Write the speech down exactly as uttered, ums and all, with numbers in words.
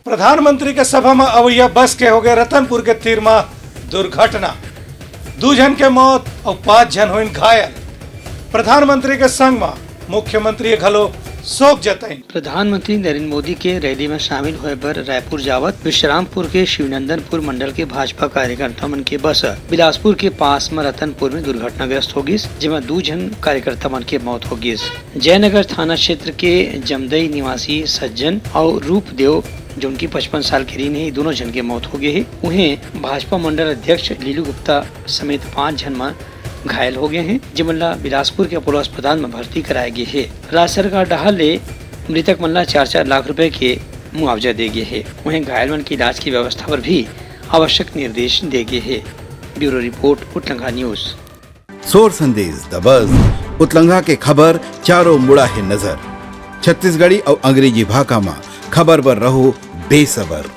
प्रधानमंत्री के सभा म अवइया बस के होगे रतनपुर के तीर म दुर्घटना, दू झन के मौत अउ पांच झन होइन घायल। प्रधानमंत्री के संग म मुख्यमंत्री घलो शोक जताइन। प्रधानमंत्री नरेंद्र मोदी के रैली म शामिल होय बर रायपुर जावत विश्रामपुर के शिवनंदनपुर मंडल के भाजपा कार्यकर्ता मन के बस बिलासपुर के पास म रतनपुर में दुर्घटनाग्रस्त हो गिस, जेमा दू झन कार्यकर्ता मन के मौत हो गिस। जयनगर थाना क्षेत्र के जमदई निवासी सज्जन अउ रूपदेव, जोन की पचपन साल के रहिन हे, दोनों झन के मौत हो गे हे। उहें, भाजपा मंडल अध्यक्ष लीलू गुप्ता समेत पांच झन म घायल हो गे हे, जेमन ला बिलासपुर के अपोलो अस्पताल म भर्ती कराए गे हे। राज्य सरकार डहार ले मृतक मन ला चार चार लाख रुपए के मुआवजा दे गे हे। उहें, घायल मन के इलाज की व्यवस्था पर भी आवश्यक निर्देश दे गे हे। Bureau report, Utlangha news. सोर संदेश द बज, उतलंगा के खबर चारों मुड़ा हे नजर। छत्तीसगढ़ी अउ अंग्रेजी भाखा म खबर बर रहो बेसबर।